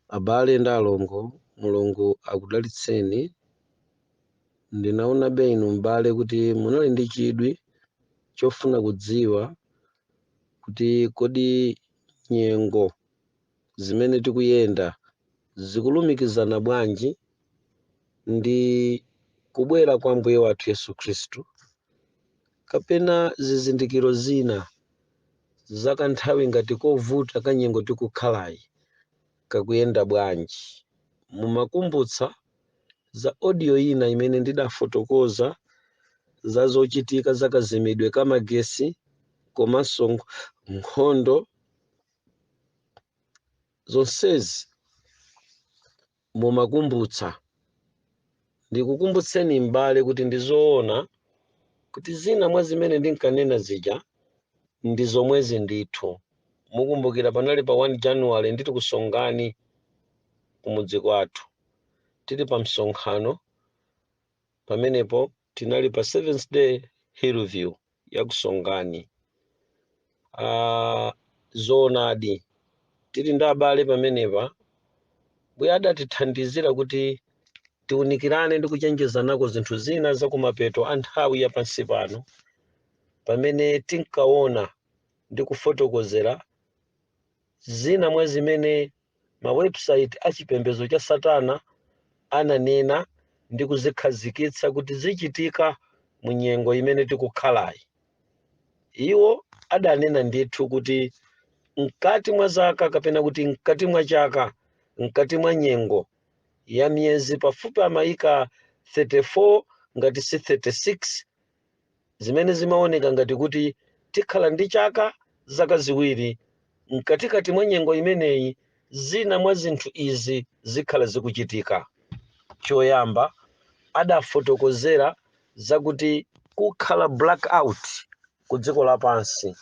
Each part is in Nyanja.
Abale ndi alongo, Mulungu akudalitseni. Ndinaonabe inu m'bale kuti munali ndi chidwi chofuna kudziwa kuti kodi nyengo zimene tikuyenda zikulumikizana bwanji ndi kubwera kwa Mbuye wathu Yesu Khristu, kapena zizindikiro zina za kanthawi ngati kovuta ka nyengo tikukhalayi kakuyenda bwanji. Mumakumbutsa za audio ina imene ndidafotokoza za zochitika za kazimidwe ka magesi komanso nkhondo. Zonsezi mumakumbutsa. Ndikukumbutseni m'bale kuti ndizoona kuti zina mwa zimene ndinkanena zija ndi zomwezi ndithu. Mukumbukira panali pa 1 January, nditi kusongani kumudzi kwathu, tili pa msonkhano pamenepo, tinali pa Seventh Day Hillview ya kusongani. Zoonadi tili ndi abale pamenepa, Mbuye adatithandizira kuti tiunikirane ndi kuchenjezanako zinthu zina za kumapeto a nthawi ya pansi pano, pamene tinkaona ndi kufotokozera zina mwa zimene ma website a chipembedzo cha Satana ananena ndi kuzikhazikitsa kuti zichitika mu nyengo imene tikukhalayi. Iwo adanena ndithu kuti mkati mwa zaka, kapena kuti mkati mwa chaka, mkati mwa nyengo ya miyezi pafupi amayika 34 ngati si 36, zimene zimaoneka ngati kuti tikhala ndi chaka, zaka 2, mkatikati mwa nyengo imeneyi zina mwa zinthu izi zikhala zikuchitika. Choyamba adafotokozera zakuti kukhala blackout ku dziko lapansi.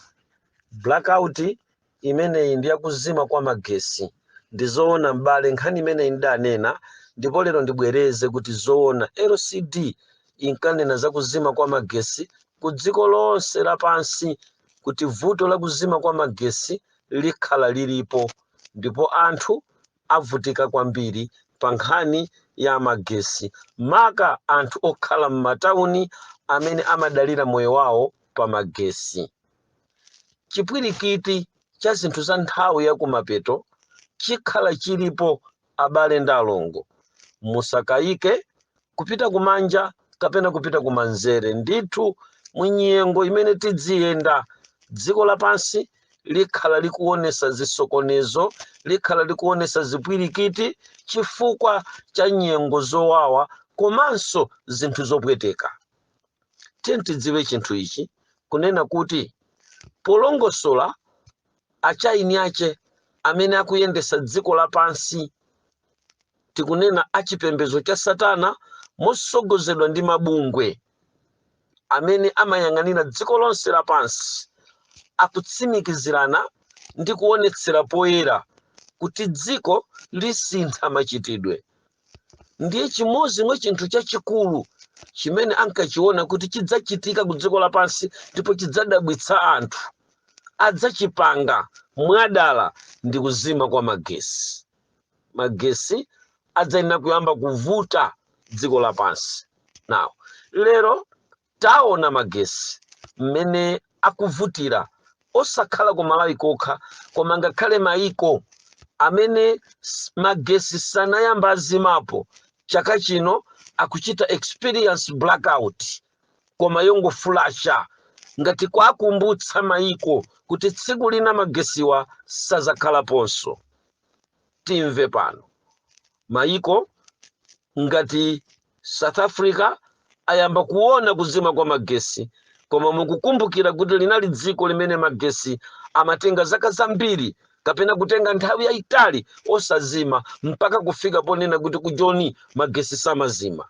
Blackout imeneyi ndi yakuzima kwa magesi. Ndizoona m'bale, nkhani imeneyi ndidanena, ndipo lero ndibwereze kuti zoona LCD inkanena za kuzima kwa magesi ku dziko lonse lapansi, kuti vuto la kuzima kwa magesi likhala lilipo ndipo anthu avutika kwambiri pa nkhani ya magesi, maka anthu okhala m'matawuni amene amadalira moyo wawo pa magesi. Chipwirikiti cha zinthu za nthawi ya kumapeto chikhala chilipo, abale ndi alongo. Musakayike kupita kumanja kapena kupita kumanzere. Ndithu munyengo imene tidziyenda, dziko lapansi likhala likuonesa zisokonezo, likhala likuonesa zipwirikiti chifukwa cha nyengo zowawa komanso zinthu zopweteka. Tiye tidziwe chinthu ichi, kunena kuti polongosola achaini ache amene akuyendesa dziko lapansi, tikunena achipembedzo cha Satana mosogozedwa ndi mabungwe amene amayang'anira dziko lonse lapansi, akutsimikizirana ndi kuonetsera poyera kuti dziko lisintha machitidwe. Ndiye chimodzi mwa chinthu chachikulu chimene ankachiona kuti chidzachitika ku dziko lapansi ndipo chidzadabwitsa anthu, adzachipanga mwadala, ndi kuzima kwa magesi. Magesi adzayenera kuyamba kuvuta dziko lapansi. Now lero taona magesi mmene akuvutira, osakhala ku Malawi kokha, koma ngakhale maiko amene magesi sanayamba azimapo, chaka chino akuchita experience blackout, koma yongofulasha ngati kwakumbutsa maiko kuti tsiku lina magesiwa sazakhalaponso. Timve pano, maiko ngati South Africa ayamba kuona kuzima kwa magesi, koma mukukumbukira kuti linali dziko limene magesi amatenga zaka zambiri kapena kutenga nthawi yayitali osazima, mpaka kufika ponena kuti ku Joni magesi samazima.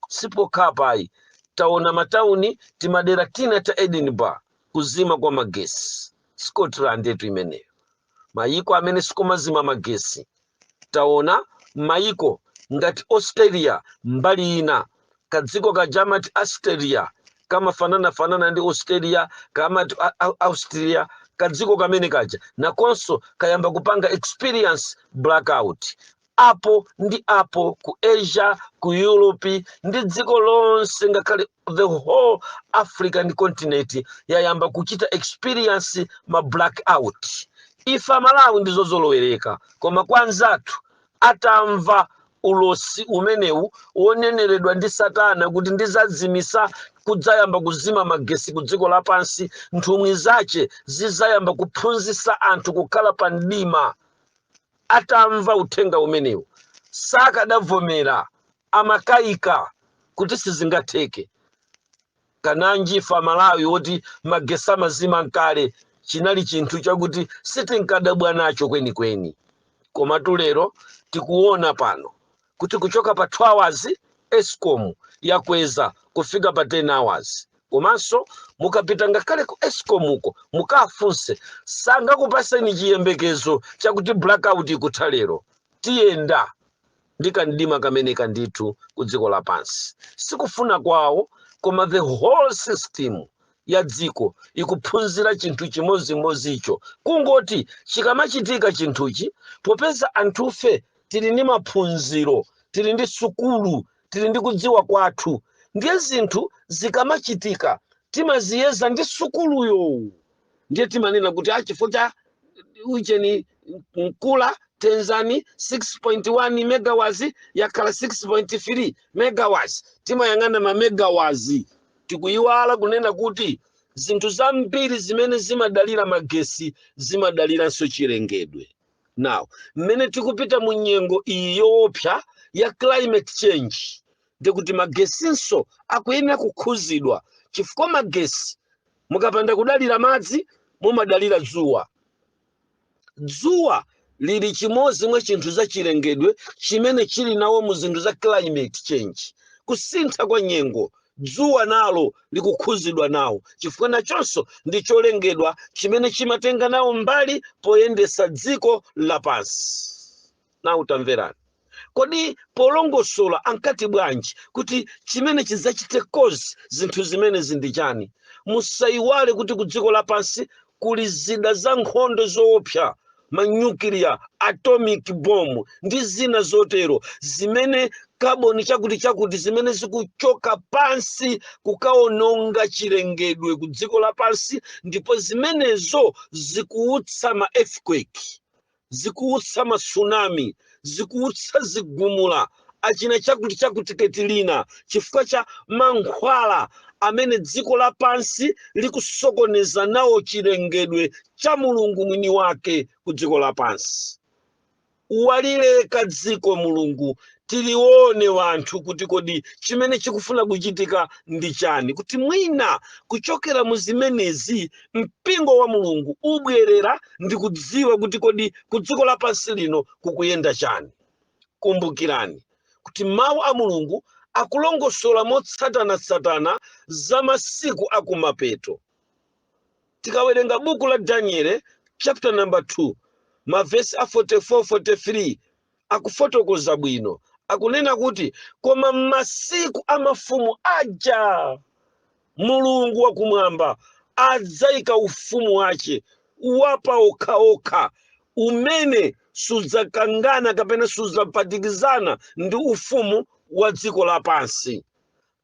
Sipokhapayi, taona matawuni timadera tina ta Edinburgh kuzima kwa magesi, Scotland yetu imeneyo, mayiko amene sikumazima magesi. Taona mayiko ngati Australia, mbali ina kadziko kaja amati Australia kamafananafanana ndi Australia, kamati Austria, kadziko kamene kaja nakonso kayamba kupanga experience blackout. Apo ndi apo ku Asia, ku Europe ndi dziko lonse, ngakhale the whole African continent yayamba kuchita experience ma blackout. Ife Amalawi ndizozolowereka, koma kwa anzathu atamva ulosi umenewu woneneredwa ndi Satana kuti ndizazimisa, kudzayamba kuzima magesi ku dziko lapansi, nthumwi zace zizayamba kuphunzitsa anthu kukhala pa mdima, atamva uthenga umenewu sakadavomera, amakayika kuti sizingatheke. Kananji ife Amalawi woti magesi amazima nkale, chinali chinthu chakuti sitinkadabwa nacho kwenikweni. Komatu lero tikuona pano kuti kuchoka pa 2 hours ESCOM yakweza kufika pa 10 hours. Komanso mukapita ngakhale ku ESCOM uko mukafunse, sangakupaseni chiyembekezo chakuti blackout ikutha lero. Tiyenda ndi kamdima kameneka ndithu ku dziko lapansi. Sikufuna kwawo, koma the whole system ya dziko ikuphunzira chinthu chimodzimodzicho. Kungoti chikamachitika chinthuchi, popeza anthufe tili ndi maphunziro, tili ndi sukulu, tili ndi kudziwa kwathu, ndiye zinthu zikamachitika timaziyeza ndi sukuluyo. Ndiye timanena kuti chifukwa cha ucheni mkula tenzani 6.1 megawatts yakhala 6.3 megawatts, timayang'ana ma megawatts. Tikuyiwala kunena kuti zinthu zambiri zimene zimadalira magesi zimadaliranso chilengedwe. Now mmene tikupita mu nyengo iyi yoopsa ya climate change, ndikuti magesinso akuyenera kukhuzidwa, chifukwa magesi mukapanda kudalira madzi mumadalira dzuwa. Dzuwa lili chimodzi mwa chinthu za chilengedwe chimene chili nawo mu zinthu za climate change, kusintha kwa nyengo. Dzuwa nalo likukhuzidwa nawo, chifukwa nachonso ndi cholengedwa chimene chimatenga nawo mbali poyendesa dziko lapansi. Nawu tamverani, kodi polongosola ankati bwanji kuti chimene chidzachite cause zinthu zimenezi ndi chani? Musayiwale kuti ku dziko lapansi kuli zida za nkhondo zoopsa, ma nuclear, atomic bomb ndi zina zotero, zimene carbon chakuti chakuti, zimene zikuchoka pansi kukaononga chilengedwe ku dziko lapansi. Ndipo zimenezo zikuutsa ma earthquake, zikuutsa ma tsunami, zikuutsa zigumula, achina chakuti chakuti ketilina, chifukwa cha mankhwala amene dziko lapansi likusokoneza nawo chilengedwe cha Mulungu mwini wake ku dziko lapansi. Walileka dziko Mulungu tilione wanthu kuti kodi chimene chikufuna kuchitika ndi chani, kuti mwina kuchokera mu zimenezi mpingo wa Mulungu ubwerera ndi kudziwa kuti kodi ku dziko lapansi lino kukuyenda chani. Kumbukirani kuti mawu a Mulungu akulongosola motsatanatsatana za masiku akumapeto. Tikawerenga buku la Daniel chapter number 2, mavesi a 44, 43, akufotokoza bwino, akunena kuti koma m'masiku a mafumu aja Mulungu wakumwamba adzayika ufumu wace wapa okhaokha umene sudzakangana kapena sudzapatikizana ndi ufumu wa dziko lapansi.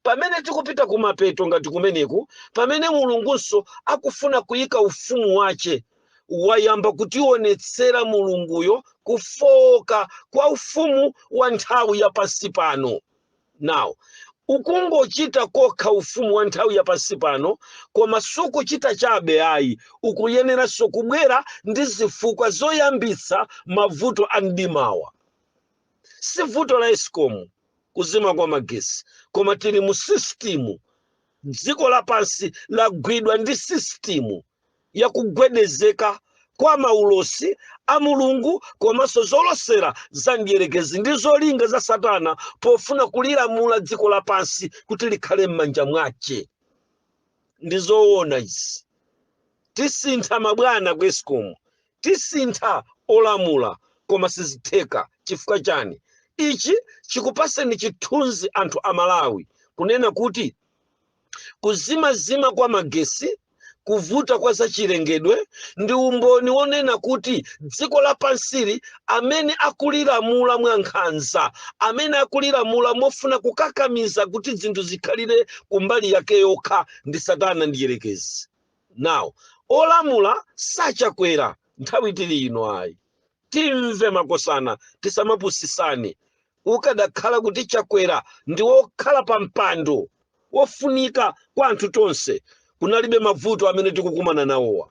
Pamene tikupita kumapeto ngati kumeneku, pamene Mulungunso akufuna kuyika ufumu wace, wayamba kutionetsera Mulunguyo kufoka kwa ufumu wa nthawi yapansi pano. Now ukungochita kokha ufumu wa nthawi yapansi pano, koma sukuchita chabe ayi, ukuyeneranso kubwera ndi zifukwa zoyambitsa mavuto a mdimawa. Si vuto la ESCOM kuzima kwa magesi, koma tili mu system. Dziko lapansi lagwidwa ndi system yakugwedezeka kwa maulosi a Mulungu komanso zolosera za mdierekezi ndi zolinga za Satana pofuna kulilamula dziko lapansi kuti likhale m'manja mwace. Ndi zoona izi, tisintha mabwana ku ESCOM, tisintha olamula, koma sizitheka. Chifukwa chani? Ichi chikupaseni chithunzi anthu a Malawi kunena kuti kuzimazima kwa magesi Kuvuta kwa zachilengedwe ndi umboni wonena kuti dziko lapansili, amene akulilamula mwa nkhanza, amene akulilamula mofuna kukakamiza kuti zinthu zikhalire kumbali yake yokha, ndi Satana ndi Yerekezi. Now olamula sachakwera nthawi tili ino ayi. Timve makosana, tisamapusisane. Ukadakhala kuti Chakwera ndi wokhala pa mpando wofunika kwa anthu tonse, kunalibe mavuto amene tikukumana nawowa.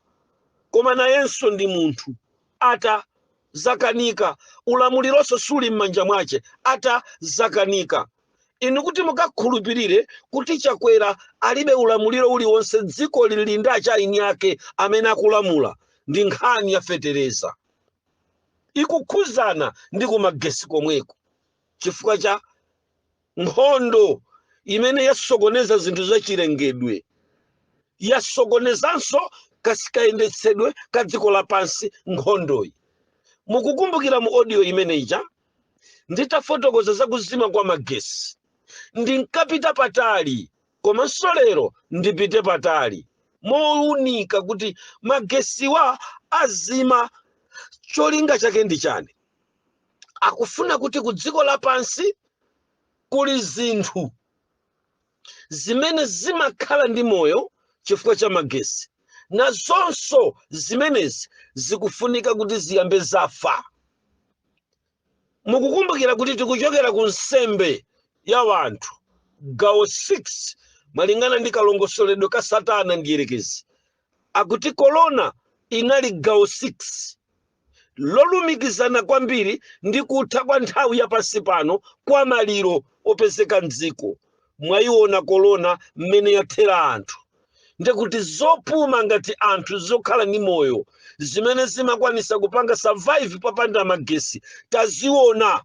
Koma nayenso ndi munthu, ata zakanika. Ulamulironso suli m'manja mwace, ata zakanika. Inu kuti mukakhulupirire kuti Chakwera alibe ulamuliro uliwonse, dziko lili ndi achaini ake amene akulamula, ndi nkhani ya fetereza ikukhuzana ndi kumagesi komweko, chifukwa cha nkhondo imene yasokoneza zinthu zachilengedwe, yasokonezanso kasikayendetsedwe ka dziko lapansi. Nkhondoyi mukukumbukira mu audio imene ija nditafotokoza za kuzima kwa magesi, ndinkapita patali, komanso lero ndipite patali mowunika kuti magesiwa azima cholinga chake ndi chani. Akufuna kuti ku dziko lapansi kuli zinthu zimene zimakhala ndi moyo chifukwa cha magesi, nazonso zimenezi zikufunika kuti ziyambe zafa. Mukukumbukira kuti tikuchokera ku nsembe ya wanthu gawo 6, malingana ndi kalongosoledwe ka Satana ndi Yerekezi, akuti korona inali gawo 6 lolumikizana kwambiri ndi kutha kwa nthawi yapansi pano kwa maliro opezeka mdziko. Mwayiona korona mmene yathera anthu, ndikuti zopuma ngati anthu zokhala ndi moyo zimene zimakwanisa kupanga survive popanda magesi, taziona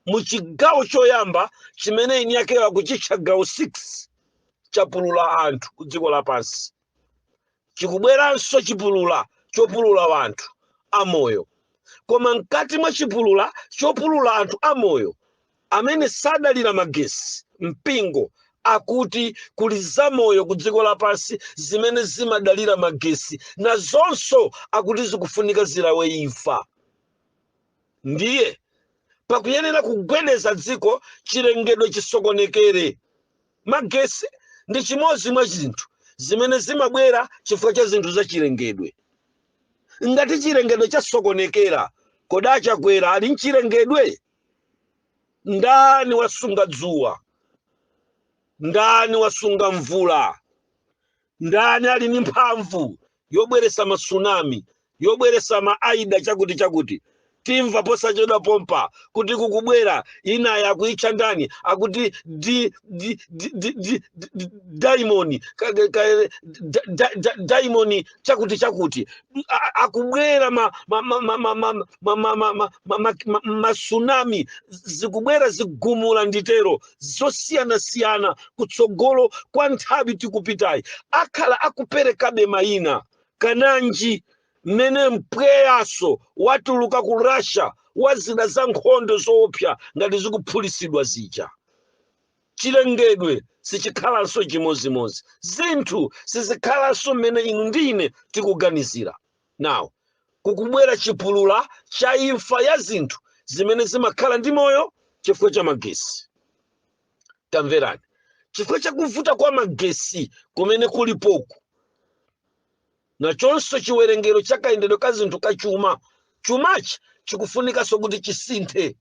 mu chigawo choyamba chimene ini yake akuchitcha gawo 6, chapulula anthu ku dziko lapansi. Chikubweranso chipulula chopulula wanthu amoyo, koma mkati mwa chipulula chopulula anthu amoyo amene sadalira magesi, mpingo akuti kuli zamoyo ku dziko lapansi zimene zimadalira magesi, nazonso akuti zikufunika zilawe imfa. Ndiye pakuyenera kugwedeza dziko, chilengedwe chisokonekere. Magesi ndi chimodzi mwa zinthu zimene zimabwera chifukwa cha zinthu za chilengedwe. Ngati chilengedwe chasokonekera, kodi achakwera ali mchilengedwe? Ndani wasunga dzuwa? Ndani wasunga mvula? Ndani ali ndi mphamvu yobweresa matsunami, yobweresa ma Aida, chakuti chakuti? Timva posachedwa pompa kuti kukubwera inayi, akuitcha ndani, akuti di di di di di di daimoni daimoni chakuti chakuti. Akubwera ma tsunami, zikubwera zigumula, nditero zosiyanasiyana kutsogolo kwa nthawi tikupitayi. Akhala akuperekabe mayina kananji mmene mpweyaso watuluka ku Russia wa zida za nkhondo zoopsa ngati zikuphulisidwa zija. Chilengedwe sichikhalanso chimozimozi, zinthu sizikhalanso mmene inu ndine tikuganizira. Now kukubwera chipulula cha imfa ya zinthu zimene zimakhala ndi moyo chifukwa cha magesi. Tamverani, chifukwa cha kuvuta kwa magesi kumene kulipoku, nachonso chiwerengero cha kayendedwe ka zinthu kachuma, chumachi chikufunikanso kuti chisinthe.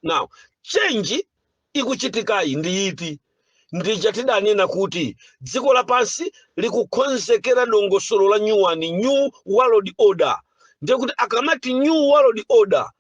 Now change ikuchitikayi ndi iti? Ndija tidanena kuti dziko lapansi likukonzekera dongosolo la nyuwani, new world order. Ndiye kuti akamati new world order,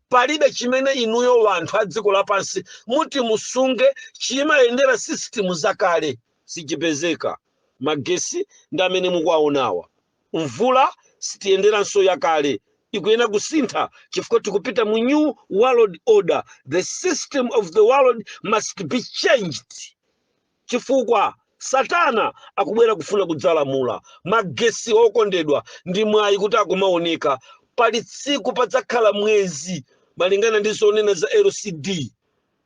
palibe chimene inuyo wanthu a dziko lapansi muti musunge chimayendera system zakale, sichipezeka. Magesi ndi amene mukuwaonawa, mvula sitiyenderanso yakale, ikuyenera kusintha chifukwa tikupita mu new world order. The system of the world must be changed chifukwa Satana akubwera kufuna kudzalamula. Magesi, okondedwa, ndi mwayi kuti akumaoneka. Pali tsiku padzakhala mwezi, malingana ndi zonena za LCD,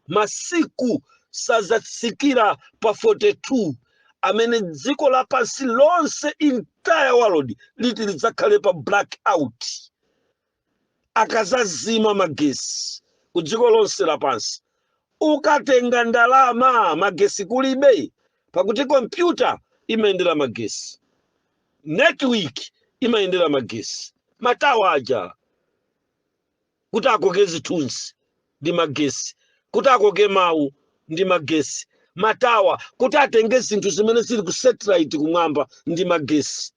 masiku sazatsikira pa 42. Amene dziko lapansi lonse, entire world, liti lidzakhale pa blackout akazazima magesi ku dziko lonse lapansi. Ukatenga ndalama, magesi kulibe, pakuti kompyuta imayendera magesi, network imayendera magesi, matawa aja kuti akoke zithunzi ndi magesi, kuti akoke mawu ndi magesi, matawa kuti atenge zinthu zimene zili ku satellite kumwamba ndi magesi.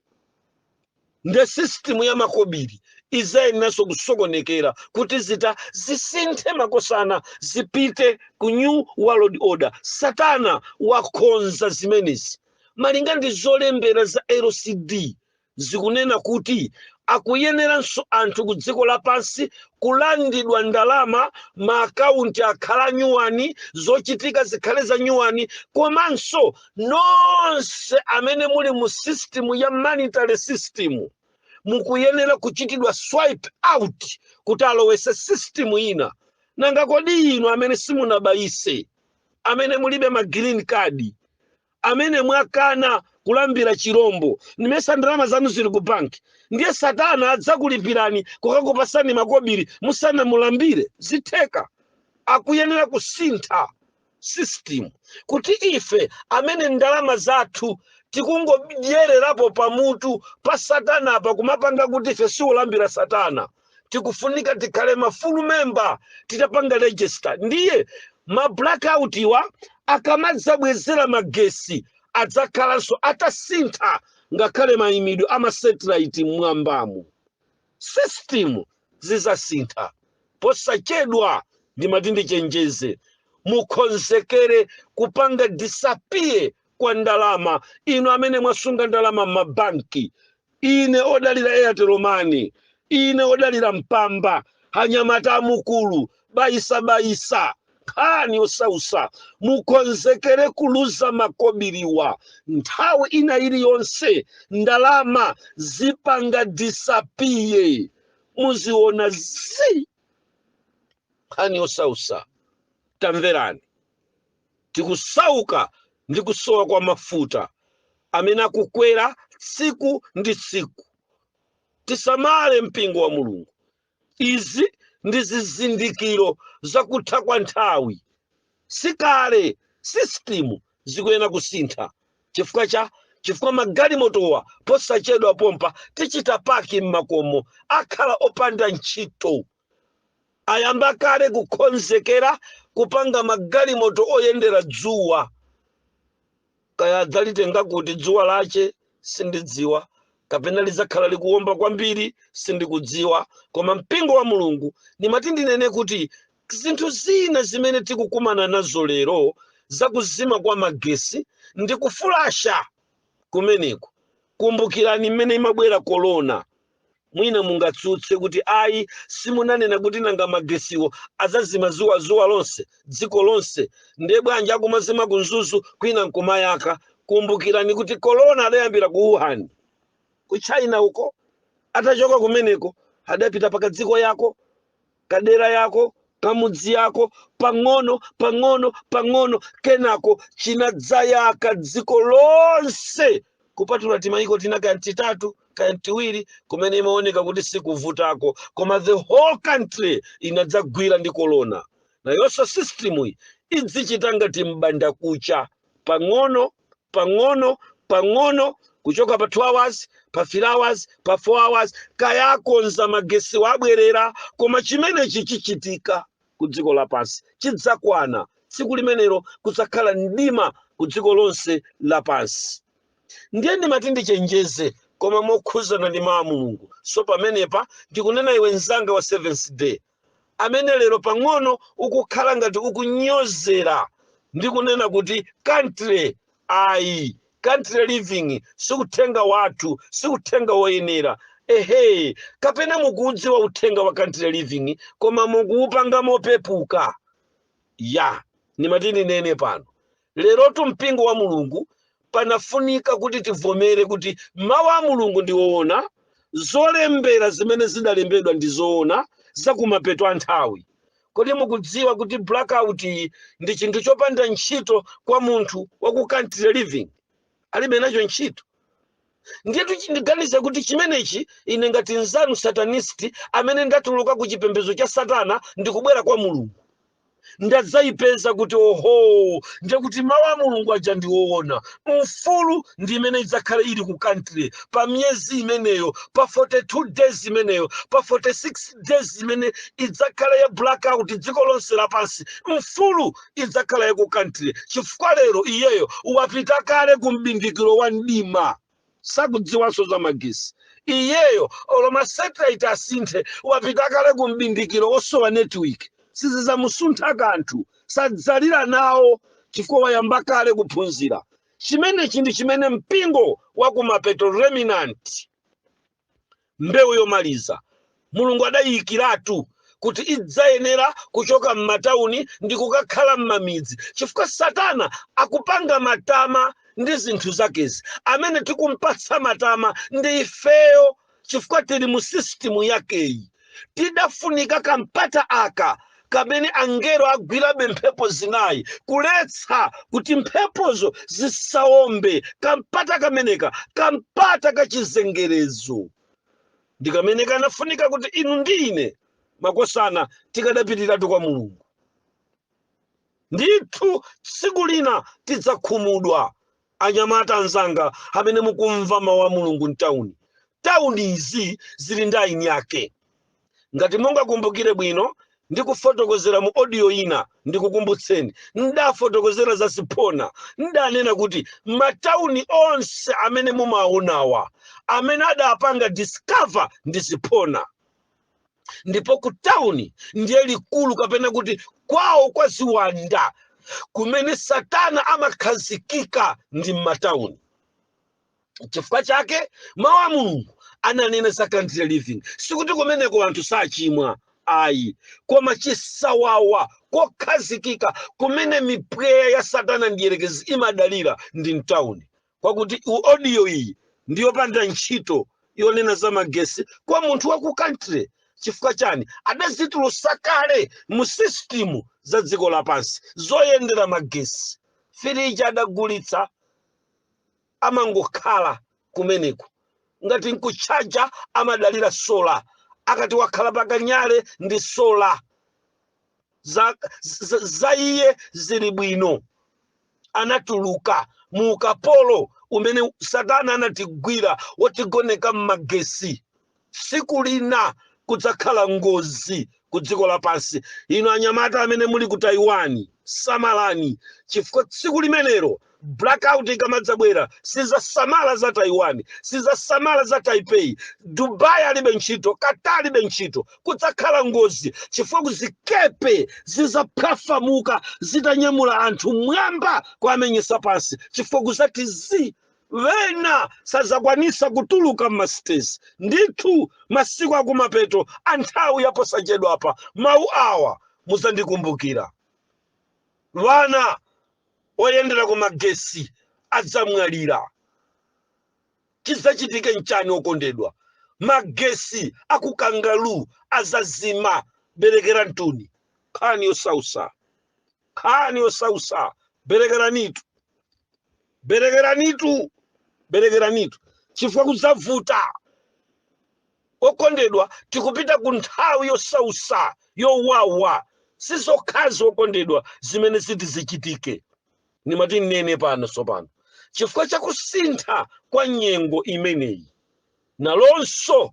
Nde system ya makobiri izayeneranso kusokonekera kuti zita zisinthe, makosana, zipite ku new world order. Satana wakonza zimenezi malinga ndi zolembera za LCD. Zikunena kuti akuyeneranso anthu ku dziko lapansi kulandidwa ndalama, maakaunti akhala nyuwani, zochitika zikhale za nyuwani. Komanso nonse amene muli mu system ya monetary system mukuyenera kuchitidwa swipe out kuti alowese system ina. Nanga kodi inu amene simunabayise, amene mulibe ma green card, amene mwakana kulambira chirombo, nimesa ndalama zanu zili ku banki? Ndiye Satana adzakulipirani kukakupasani makobiri musanamulambire? Zitheka? Akuyenera kusintha system kuti ife amene ndalama zathu tikungodyererapo pamutu pa Satana apa, kumapanga kuti ife siulambira Satana, tikufunika tikhale ma full member, titapanga register. Ndiye ma blackout iwa akamadzabwezera magesi, adzakhalanso atasintha ngakhale mayimidwe ama satellite mmwambamo. System zizasintha posachedwa. Ndimati ndichenjeze, mukonzekere kupanga disappear kwa ndalama. Inu amene mwasunga ndalama m'mabanki, ine odalira Airtel Money, ine odalira Mpamba, anyamata amukulu bayisa bayisa, nkhani osausa, mukonzekere kuluza makobiriwa nthawi ina iliyonse. Ndalama zipanga disappear, muziona zi nkhani osausa. Tamverani, tikusauka ndi kusowa kwa mafuta amene akukwera tsiku ndi tsiku. Tisamale, mpingo wa Mulungu. Izi ndi zizindikiro zakutha kwa nthawi. Sikale system zikuyenera kusintha chifukwa magalimotowa posachedwa pompa tichita park m'makomo, akhala opanda ntchito. Ayamba kale kukonzekera kupanga magalimoto oyendera dzuwa. Kaya adzalitenga kuti dzuwa lache sindidziwa, kapena lidzakhala likuwomba kwambiri sindikudziwa. Koma mpingo wa Mulungu, ndimati ndinene kuti zinthu zina zimene tikukumana nazo lero zakuzima kwa magesi ndi kufulasha kumeneko, kumbukirani mmene imabwera korona. Mwina mungatsutse kuti, "Ayi, simunanena kuti nanga magesiwo azazima zuwa zuwa lonse, dziko lonse, ndiye bwanji akumazima ku Mzuzu kwina nkumayaka?" Kumbukirani kuti korona adayambira ku Wuhan, ku China uko. Atachoka kumeneko adapita pakadziko yako, kadera yako, kamudzi yako, pang'ono pang'ono pang'ono, kenako chinadzayaka dziko lonse, kupatula timayiko tina, kaya titatu kaya tiwiri, kumene imaoneka kuti sikuvutako, koma the whole country inadzagwira ndi korona. Nayonso system iyi idzichita ngati mbanda kucha, pang'ono pang'ono pang'ono, kuchoka pa 2 hours, pa 3 hours, pa 4 hours, kayakonza magesi wabwerera. Koma chimenechi chichitika ku dziko lapansi, chidzakwana tsiku limenelo kudzakhala mdima ku dziko lonse lapansi. Ndiye ndimati ndichenjeze, koma mokhuzana ndi mawu a Mulungu. So pamenepa ndikunena iwe mzanga wa Seventh Day amene lero pang'ono ukukhala ngati ukunyozera ndi kunena kuti country ayi, country living sikuthenga wathu, sikuthenga woyenera. Ehe, kapena mukuudziwa uthenga wa country living koma mukuupanga mopepuka. Ya, ndimati ndinene pano lerotu, mpingo wa Mulungu, panafunika kuti tivomere kuti mawu a Mulungu ndi woona, zolembera zimene zidalembedwa ndi zoona zakumapeto a nthawi. Kodi mukudziwa kuti blackout iyi ndi chinthu chopanda ntchito kwa munthu wa ku country living? Alibe nacho ntchito. Ndiyetu ndiganiza kuti chimenechi, ine ngati nzanu satanist amene ndatuluka ku chipembedzo cha satana ndikubwera kwa Mulungu, ndadzayipeza kuti oho, ndiye kuti mawu a Mulungu aja ndiwoona. Mfulu ndi imene idzakhale ili ku country pa miyezi imeneyo, pa 42 days imeneyo, pa 46 days imene idzakhala ya blackout dziko lonse lapansi. Mfulu idzakhala ya ku country, chifukwa lero iyeyo wapita kale ku mbindikiro wa mdima, sakudziwanso za magesi iyeyo. Olo ma satellite asinthe, wapita kale ku mbindikiro osowa network, sizidzamusuntha kanthu, sadzalira nawo chifukwa wayamba kale kuphunzira. Chimenechi ndi chimene mpingo wa kumapeto, remnant, mbewu yomaliza, Mulungu adayikiratu kuti idzayenera kuchoka m'matawuni ndi kukakhala m'mamidzi, chifukwa satana akupanga matama ndi zinthu zakezi. Amene tikumpatsa matama ndi ifeyo, chifukwa tili mu system yakeyi. Tidafunika kampata aka kamene angelo agwirabe mphepo zinayi kuletsa kuti mphepozo zisaombe. Kampata kameneka, kampata kachizengerezo, ndi kamene kanafunika kuti inu ndi ine, makosana, tikadapitiratu kwa Mulungu. Ndithu tsiku lina tidzakhumudwa. Anyamata anzanga amene mukumva mawu a Mulungu mtawuni, tawuni izi zili ndi aini ake. Ngati mungakumbukire bwino, ndikufotokozera mu audio ina, ndikukumbutseni, ndafotokozera za ziphona. Ndanena kuti matawuni onse amene mumaonawa, amene adapanga discover ndi ziphona. Ndipo ku tawuni ndiye likulu, kapena kuti kwawo kwa ziwanda kumene satana amakhazikika ndi m'matawuni. Chifukwa chake mawu a Mulungu ananena za country living. Sikuti kumeneko anthu sachimwa, ayi, koma chisawawa kokhazikika kumene mipweya ya satana ndiyerekezi imadalira ndi mtawuni. Kwakuti audio iyi ndiyopanda ntchito yonena za magesi kwa munthu wa ku country. Chifukwa chani? Adazitulusa kale mu system za dziko lapansi zoyendera magesi. Firiji adagulitsa, amangokhala kumeneko. Ngati nkuchaja, amadalira solar. Akati wakhala pakanyale ndi solar za iye zili bwino. Anatuluka mu ukapolo umene satana anatigwira wotigoneka m'magesi. Tsiku lina kudzakhala ngozi ku dziko lapansi. Inu anyamata amene muli ku Taiwan, samalani, chifukwa tsiku limenelo blackout ikamadzabwera, sizasamala za Taiwan, sizasamala za Taipei. Dubai alibe ntchito, Qatar alibe ntchito. Kudzakhala ngozi chifukwa kuzikepe zizaphafamuka zitanyamula anthu mwamba kuamenyesa pansi, chifukwa kuzati zi wena sazakwanisa kutuluka m'ma cities. Ndithu masiku akumapeto a nthawi yaposachedwapa, mawu awa muzandikumbukira. Vana oyendera ku magesi adzamwalira. Chidzachitike nchani, okondedwa? Magesi akukangalu azazima. Berekera mtuni, nkhani yosausa, nkhani yosausa. Berekeranitu, berekeranitu, berekeranitu, chifukwa kudzavuta. Okondedwa, tikupita ku nthawi yosausa, yowawa. Sizokhazi, okondedwa, zimene ziti zichitike. Nimati nnene pano tsopano, chifukwa chakusintha kwa nyengo imeneyi, nalonso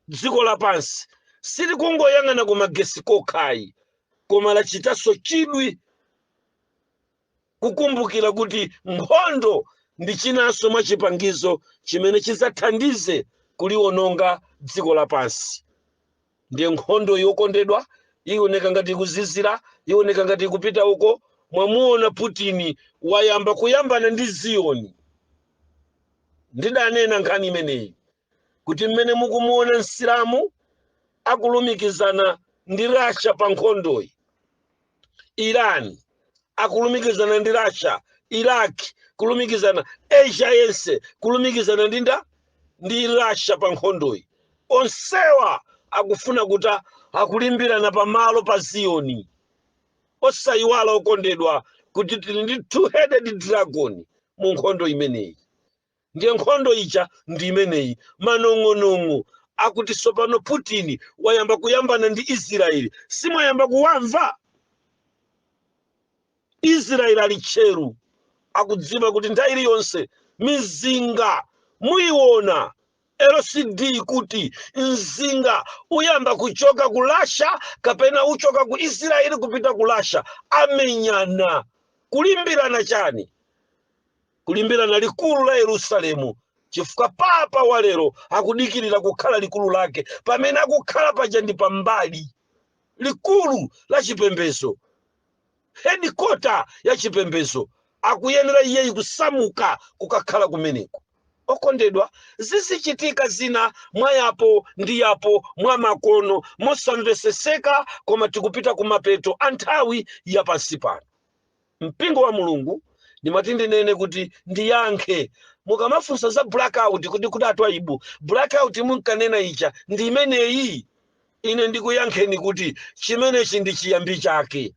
dziko lapansi silikungoyang'ana ku magesi kokhayi, koma lachitanso chidwi kukumbukira kuti nkhondo ndi chinanso mwa chipangizo chimene chidzathandize kuliwononga dziko lapansi. Ndiye nkhondo yokondedwa ioneka ngati ikuzizira, ioneka ngati ikupita uko. Mwamuona Putin wayamba kuyambana ndi Ziyoni. Ndidanena nkhani imeneyi kuti mmene mukumuona Msilamu akulumikizana ndi Russia pa nkhondoyi, Iran akulumikizana ndi Russia, Iraq kulumikizana, Asia yense kulumikizana ndi Russia pa nkhondoyi, onsewa akufuna kuti akulimbirana pamalo pa Ziyoni. Osayiwala, okondedwa, kuti tili ndi two-headed dragon. Mu nkhondo imeneyi, ndiye nkhondo ija ndi imeneyi, manong'onong'o akuti tsopano Putin wayamba kuyambana ndi Israeli. Simwayamba kuwamva? Israeli ali tcheru, akudziwa kuti nthawi iliyonse mizinga muyiona LCD kuti mzinga uyamba kuchoka ku Russia kapena uchoka ku Israeli kupita ku Russia. Amenyana kulimbirana chani? Kulimbirana likulu la Yerusalemu, chifukwa papa wa lero akudikirira kukhala likulu lake. Pamene akukhala paja ndi pambali, likulu la chipembedzo, headquarter ya chipembedzo, akuyenera iyeyi kusamuka kukakhala kumeneko. Okondedwa, zizichitika zina mwayapo ndi yapo mwa makono mosamveseseka, koma tikupita kumapeto a nthawi yapansi pano. Mpingo wa Mulungu, ndimati ndinene kuti ndiyankhe mukamafunsa za blackout kuti atwaibu, blackout munkanena ija ndi imeneyi. Ine ndikuyankheni kuti chimenechi ndi chiyambi chake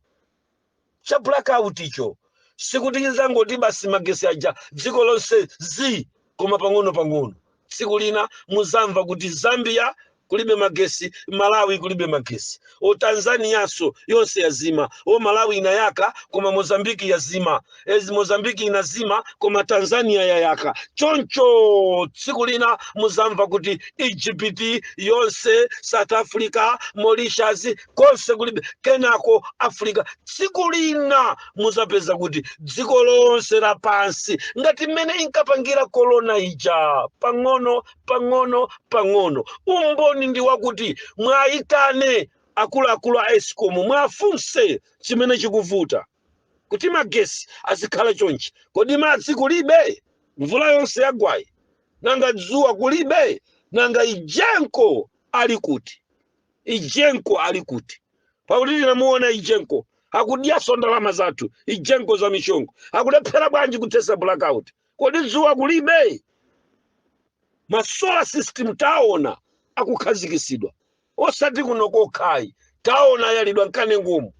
cha blackout icho. Sikuti chizangoti basi magesi aja dziko lonse zi, koma pang'ono pang'ono. Tsiku lina muzamva kuti Zambia kulibe magesi, Malawi kulibe magesi, o Tanzaniyanso yonse yazima, o Malawi inayaka koma Mozambiki yazima, ezi Mozambiki inazima koma Tanzania yayaka. Choncho tsiku lina muzamva kuti Egypt yonse, South Africa, Mauritius, konse kulibe. Kenako Africa. Tsiku lina muzapeza kuti dziko lonse lapansi, ngati mmene inkapangira korona ija, pang'ono pang'ono pang'ono. Umboni ndi wakuti mwayitane akuluakulu a Escom, mwafunse chimene chikuvuta kuti magesi azikhala chonchi. Kodi madzi kulibe? Mvula yonse yagwayi, nanga dzuwa kulibe? Nanga EGENCO ali kuti? EGENCO ali kuti? Pakuti tinamuona EGENCO akudyaso ndalama zathu. EGENCO za mishongo, akulephera bwanji kuthesa blackout? Kodi dzuwa kulibe? Ma solar system taona akukhazikisidwa, osati kuno kokhayi, taona yalidwa mkanengomo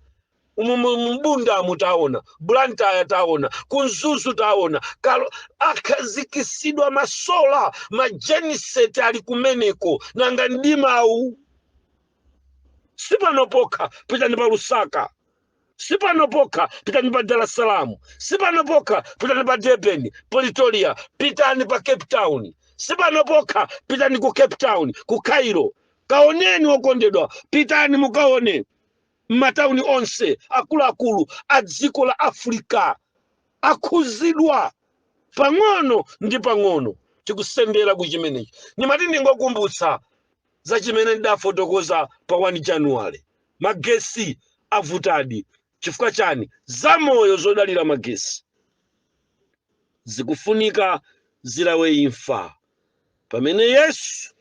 umu, mbundamu taona, Blantyre taona, kuMzuzu taona kalo akhazikisidwa ma solar, ma genset ali kumeneko. Nanga mdimawu? Sipano pokha, pitani pa Lusaka. Sipano pokha, pitani pa Dar es Salaam. Sipano pokha, pitani pa Durban, Pretoria, pitani pa Cape Town. Sipano pokha, pitani ku Cape Town, ku Cairo, kaoneni. Okondedwa, pitani mukaone m'matawuni onse akuluakulu a dziko la Africa akhuzidwa pang'ono ndi pang'ono. Tikusendera ku chimenechi. Ndimati ndingokumbutsa za chimene ndidafotokoza pa 1 January. Magesi avutadi chifukwa chani? Zamoyo zodalira magesi zikufunika zilawe imfa pamene Yesu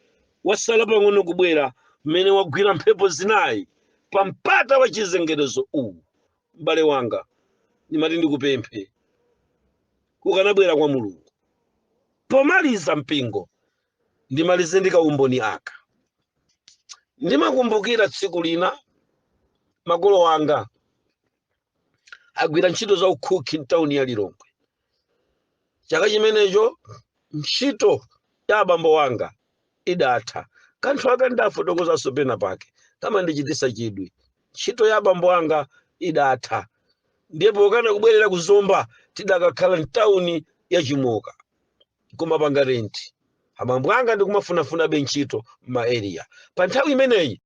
wasala pang'ono kubwera, mmene wagwira mphepo zinayi pa mpata wa chizengerezo uwu. M'bale wanga, ndimati ndikupemphe ukanabwera kwa Mulungu. Pomaliza, mpingo, ndimalize ndi kaumboni aka. Ndimakumbukira tsiku lina makolo anga agwira ntchito za ukhukhi mtawuni ya Lilongwe. Chaka chimenecho ntchito ya abambo wanga idatha. Kanthu aka ndafotokozanso pena pake, kamandichitisa chidwi. Ntchito ya abambo anga idatha, ndipo kana kubwerera kuzomba tidakakhala mtawuni ya Chimoka kumapanga renti. Abambo anga ndikumafunafunabe ntchito m'ma area pa nthawi imeneyi.